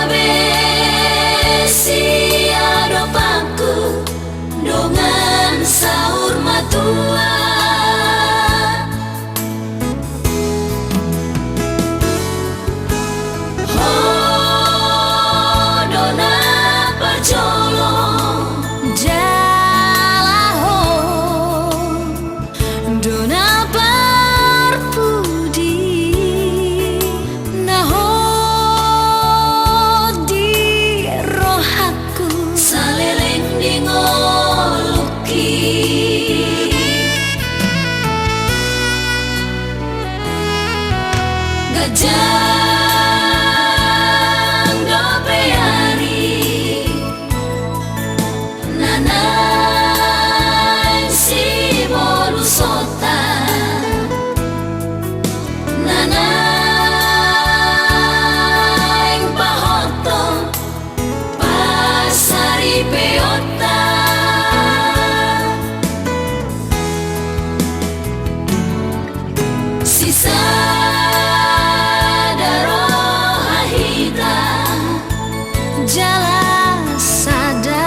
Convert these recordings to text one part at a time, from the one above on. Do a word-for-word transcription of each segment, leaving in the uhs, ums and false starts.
Be siadopanku dongan saur matua. Ho do na parjolo. Jala ho do na parpudi. Na ho di rohangku. Saleleng di ngolungki. Ganjang dope ari na naeng sibolusonta, na naeng pahothon pasaripeonta. Sisada roha hita, jala sada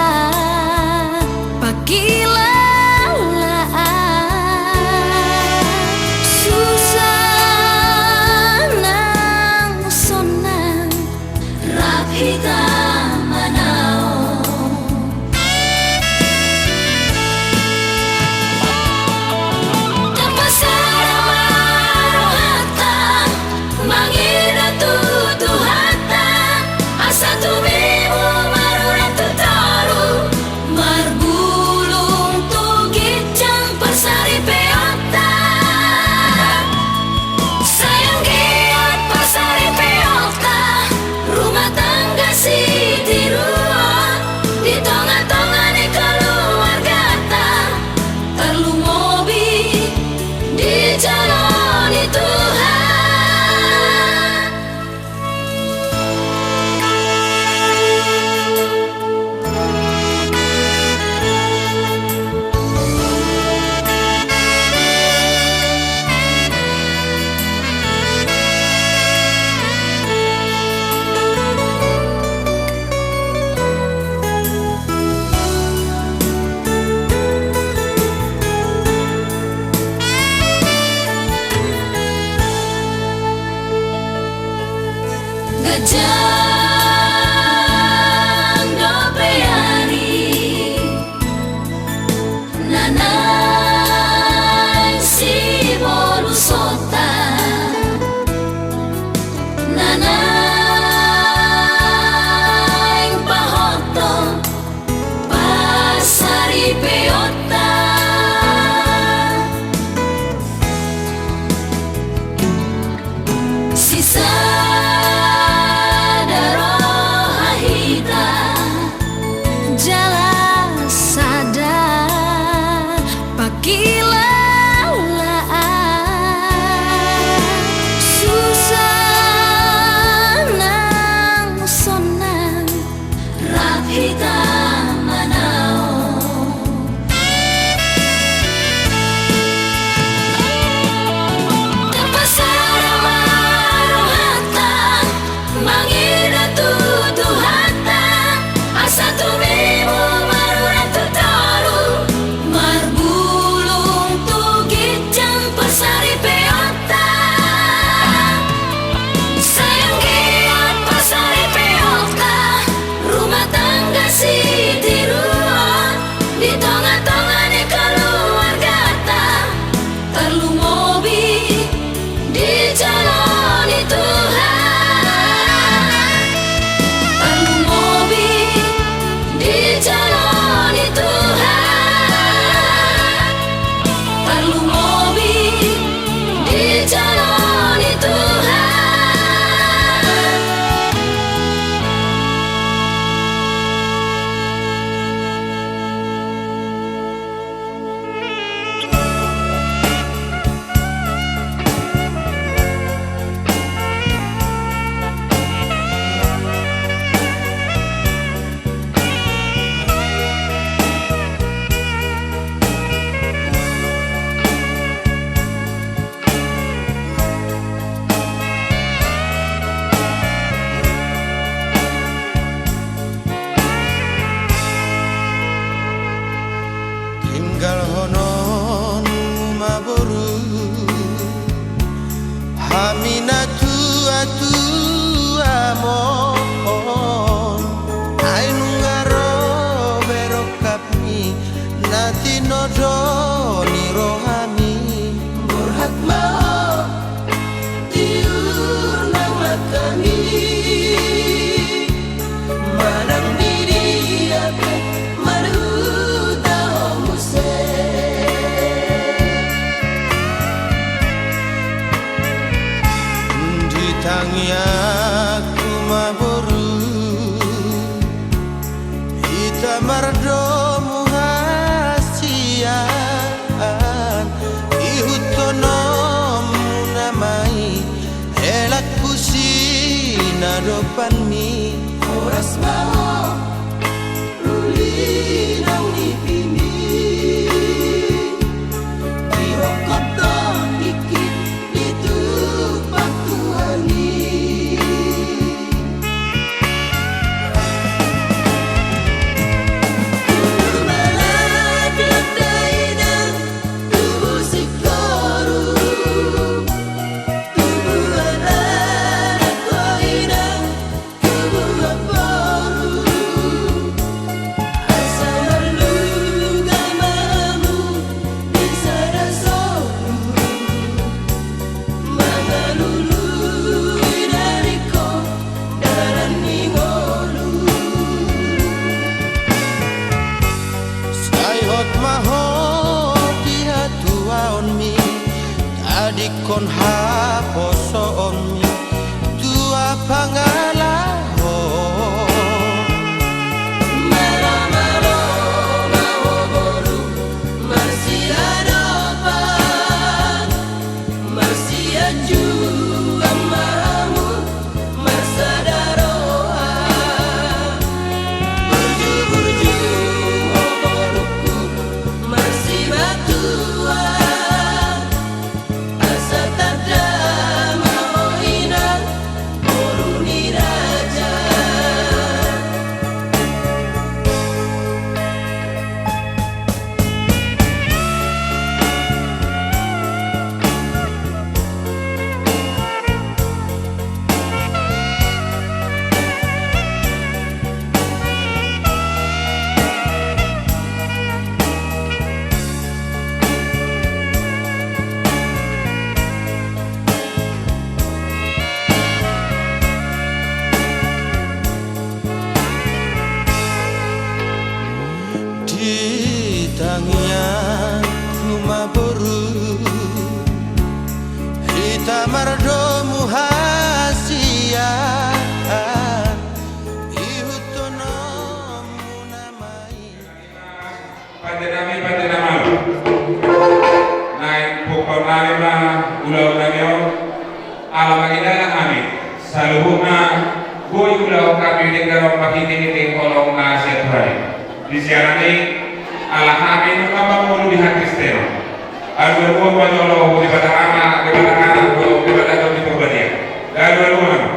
pangkilalaan. Susa nang sonang rap hita manaon. Tapasahat ma rohanta, mangido tu Tuhanta, asa tumibu marurat tu toru, marbulung tu ginjang pasaripeonta. Sai anggiat pasaripeonta, rumah tangga si Haposoonmi tu ampangalaho. Marmalo ma ho boru, marsiadopan, marsianjuan ma hamu, marsada roha. Burju-burju ho borungku, marsibatuan. Asa tanda ma ho inang boru ni raja. Di tangiangku ma boru, hita mardomu hasian, ihuthononmu nama i. Pande nami, pande na malo. Naeng pungkaon nami ma ulaon nami on. Ala mangidalan hami saluhutna, boi ulaon hami denggan on marhitehite holong na sian Tuhan i. Di sianan i, ala hami nunga mangolu di hakristenon, alualuhon ma jolo Debata Ama, Debata Anak, Debata Tondi Parbadia. Alualuhon ma.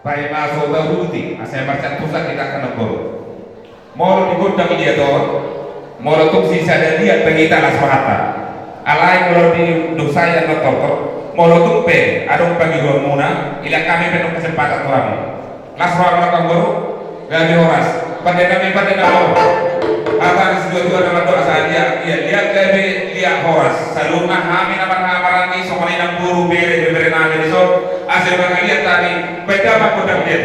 Paima so tahuti, asa marcantusan hita angka na boru. Molo di gondang liat on, molo tung sisada liat pe hita las rohanta. Alai molo di dosa i na tortor, molo tung pe adong pangidoanmuna, ilaan hami pe nunga kesempatan tu hamu. Las roha ma angka na boru, gabe horas. Pande nami, pande na malo. Hata ni situatua na mandok asa liat, liat, liat gabe liat horas. Saluhutna hami na marhahamaranggi, songon i nang boru, bere, bebere nami dison. Asa mangaliat hami, baen damang gondang liat.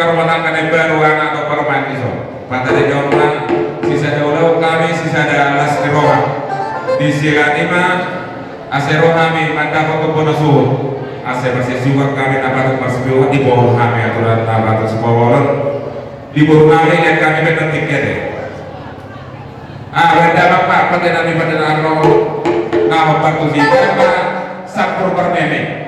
Pamatangkan na imbaru anak do parumaen dison. Pataridahon ma sisada ulaon hami, sisada las ni roha. Disiala i ma asa ro hami mandapot ompu na suhut. Asa marsiusukan hami na patut marsiusukan, dibohon hami aturan na patut sipaboa. Dibohon hami, dian hami pe na tingki ate. Ah, baen damang ma pande nami, pande na ro. Na hombar tu si ma sampur parmeme.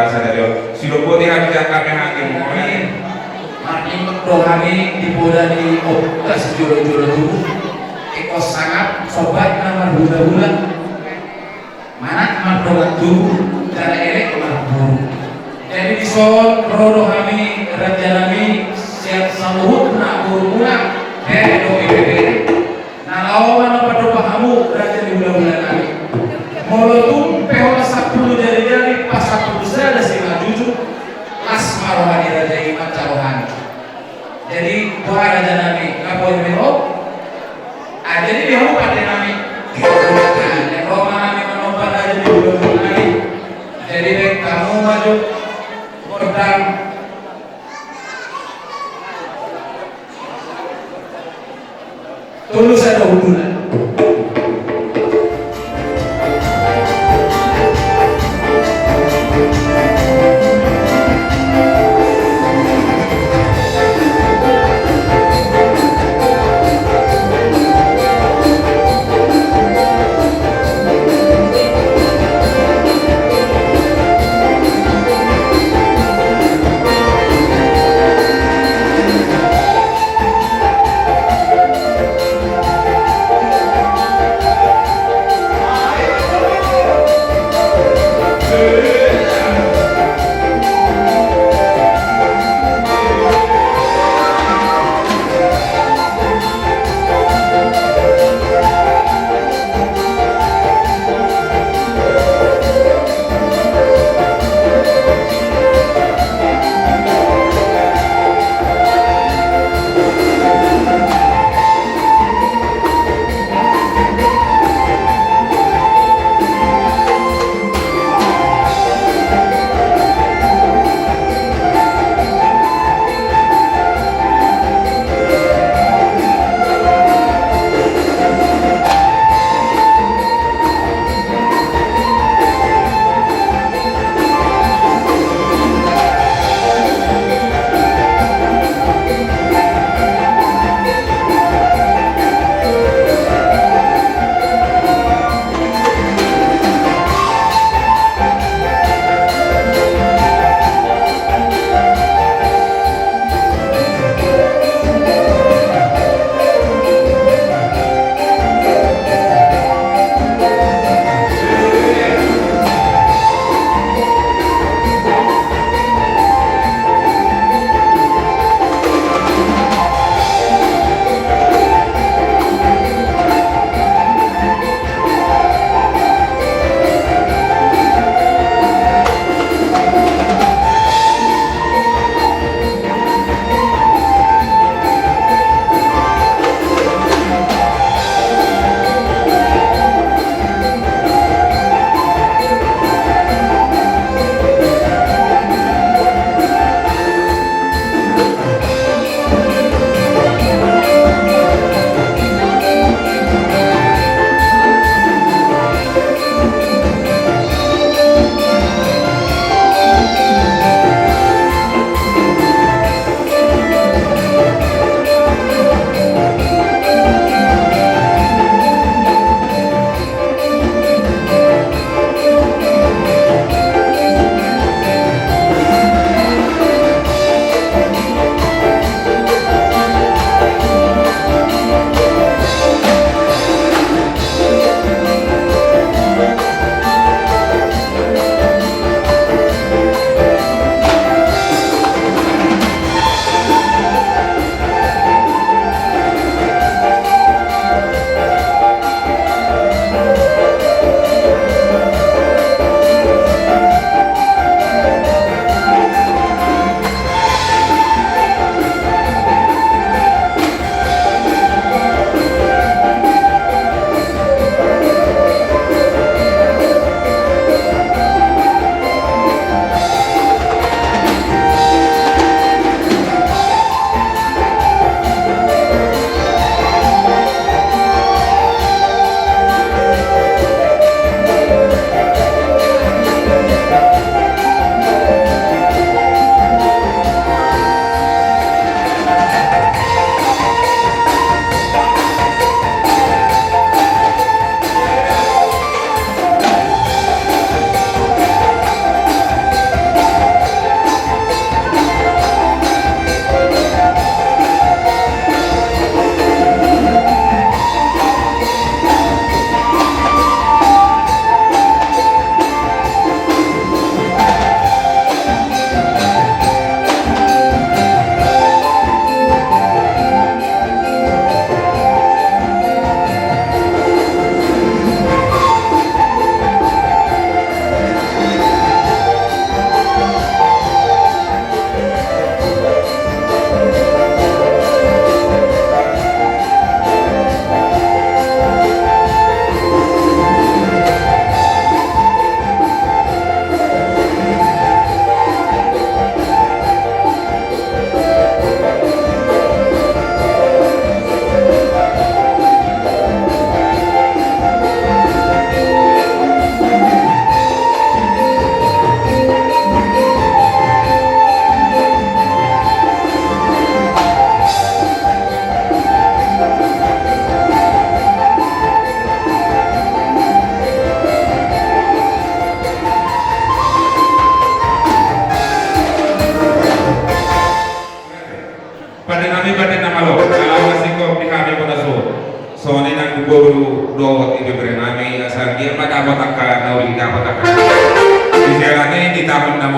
Sadari on, sidok boti hami jala hami hakim. Amin. Marningkot do hami di poda ni ompunta sijolo-jolo tubu. Ingkon sangap sobatna marhula-hula. Manat mardongan tubu, jala elek marboru. Jadi dison ro do hami raja nami sian saluhutna borumuna, bere dohot ibebere. Na laho ma na padopak hamu raja ni hula-hula nami. Molo tung pe holan sampulu jari-jari, pasampulu sada simanjujung, las ma roha ni raja i manjalo hami. Jadi boha raja nami, nga boi be ho? Ah, jadi di hamu pande nami. Di Roma nami manomba raja ni hula-hula nami. Jadi baen hamu ma jo gondang. Tolu sada hundul.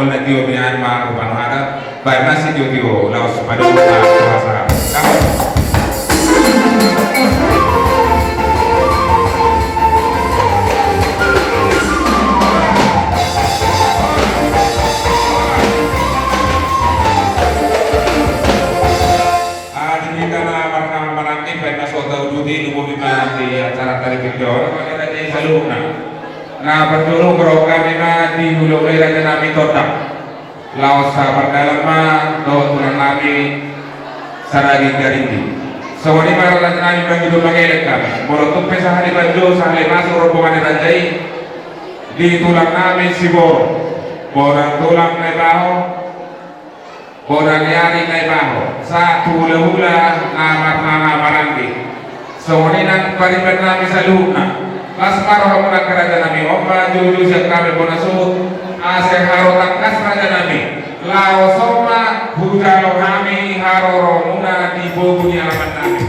Na tio binaan ma rupana hata, baen ma sitiotio laos padomu na so hasa. Ah, di hita na marhaha maranggi, baen ma so tauduti, lumobi ma di acara taripi on, raja i saluhutna. Na parjolo, borhat hami ma di hulahula raja nami Tonda. Laos sapardalan ma dohot tulang nami Saragin Garindi. Songon i ma raja nami, mangido mangelek hami. Molo tung pe sahali banjo, sahali masuk rombongan ni raja i di tulang nami Siborok, bona tulang Naibaho, bona ni ari Naibaho, sahat tu hulahula na marhaha maranggi. Songon i nang pariban nami saluhutna. Las ma rohamuna angka raja nami, on ma joujou sian hami bona suhut, asa haroro tangkas raja nami. Laos on ma hujalo hami haroromuna di bogu ni alaman nami.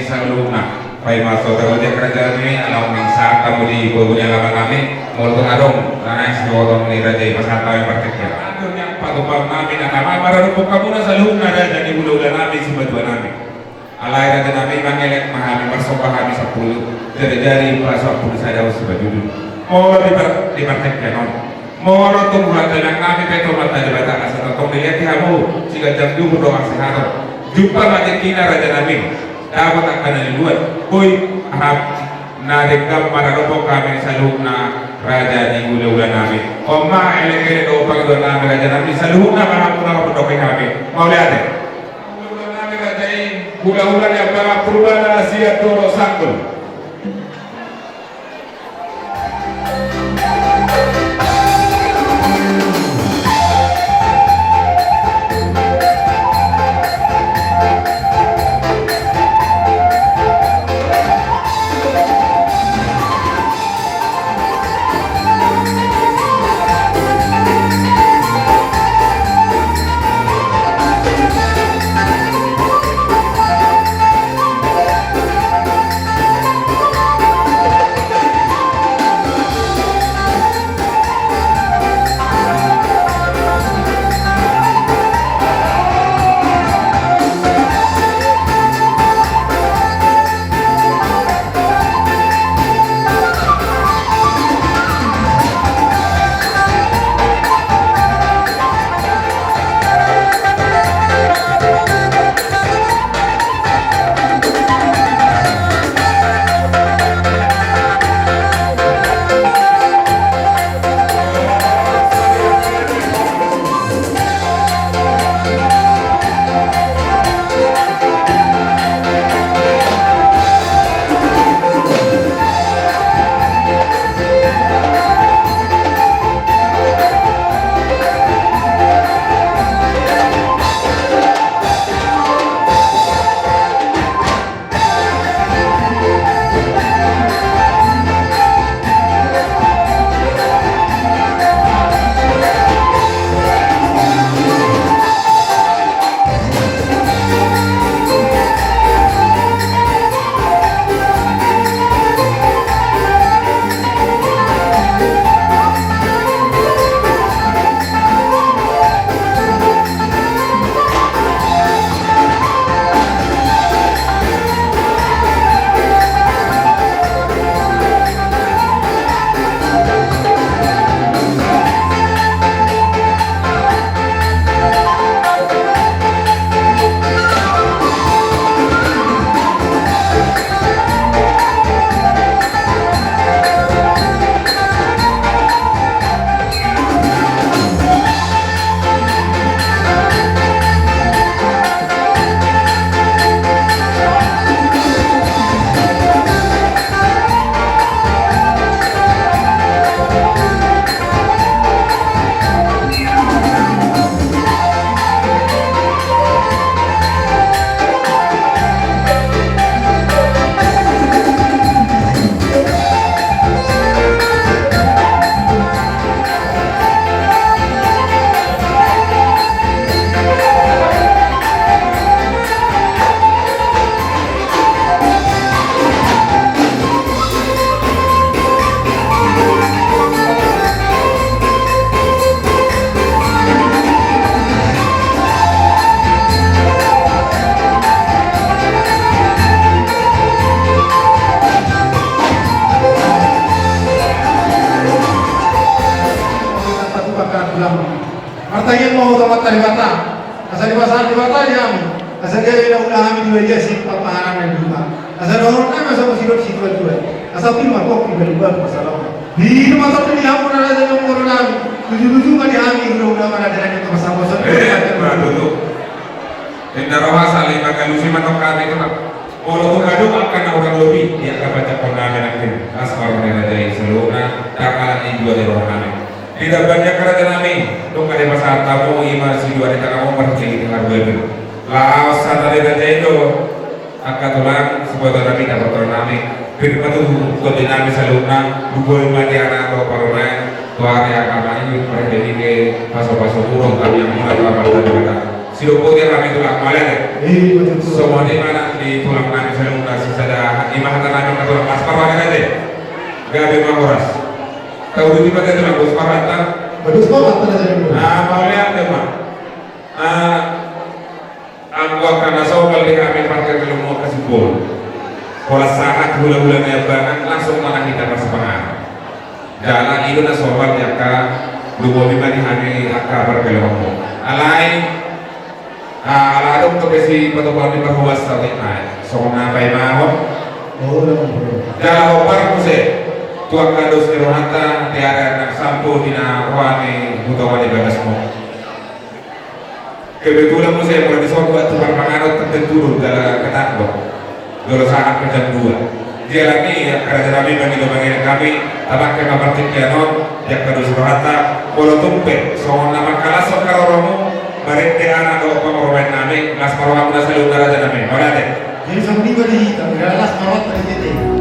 Saluhutna, paima so tarbadia raja nami, ala unang sahat hamu di boru ni alaman nami, molo tung adong na naeng sibotohon ni raja i pasahat hami partingkian. Adong nian patupaon nami na tama maradophon hamuna saluhutna raja ni hulahula nami, simatua nami. Alai raja nami mangelek ma hami, marsomba hami sampulu jari-jari, pasampulu sada simanjujung. Molo di par-, di partingkian on. Molo tung hula tendang nami pe tu Amanta Debata asa tongtong dilehon hamu siganjang umur dohot hasehaton. Jumpa ma tingkina raja nami. Dapot angka na niuluan. Boi, aha, na denggan maradophon hami saluhutna raja ni hulahula nami. On ma elek-elek dohot pangidoan nami raja nami saluhutna, mangampun-ampun dohot hami. Mauliate. Hulahula nami raja i, hulahula ni Amang Purbana Siantoro Sanggul. Martangiang ma hami tu Amanta Debata, asa dipasahat Debata di hami, asa gabe na ula hami di balian sian pahanami na di huta, asa dohonon nami asa pasidok situatua, asa pir ma pongki balimbang pasalaon. Di na masa tu di hamu na raja ni amangboru nami, tuju-tuju ma di hami hulahula na di na di pasamosan. Eh, ma tutu. Inda roha saling mangalusi ma tong hami tu. Molo tung adong angka na hurang lobi di angka panjangkon nami nangkin, las ma roha ni raja i saluhutna, ndang alani dua ni roha nami. Di damban ni angka raja nami, dung na dipasahat hamu i ma sidua ni tanganmu marhite-hite haduan. Laos hata ni raja i do, angka tulang, siboto nami, dapotan nami, pir ma tutu tondi nami saluhutna, boi ma di anak dohot parumaen, tu ari angka mangihut marhite-hite pasu-pasu murung hami hamu na tu Amanta Debata. Sidok poda hami tulang, mauliate. Eh, betul. Songon i ma nang di tulang nami saluhutna, sisada i ma hata nami angka tulang, las ma roha ni raja i. Gabe ma horas. Tauduti ma tulang, dos ma rohanta. Dos ma rohanta, raja i. Ah, mauliate ma. Ah, anggo angka na somal di hami parkeluargamu angka simbol. Pola sahat hulahula Niambangan langsung ma hita marsipanganon. Jala i do na somal di angka, lumobi ma di hami angka parkeluargamu. Alai, ah, ala adong dope sipatupaon ni parhobas saotik nai, songon na paimahon. Jala hombar muse tu angka dos ni rohanta di ari na salpu di na roha ni huta on di bagasmu. Kebetulan muse molo dison buat tu parmanganon, tentu do jala ketat do. Jolo sahat pe jam dua. Jala ni angka raja nami, mangido mangelek hami, tamangke ma partingkian on di angka dos ni rohanta, molo tung pe songon na mangkalashon haroromu, marende anak dohot parumaen nami, las ma rohamuna saluhutna raja nami. Mauliate. Jadi songon i ma di hita, las ma rohanta di hita.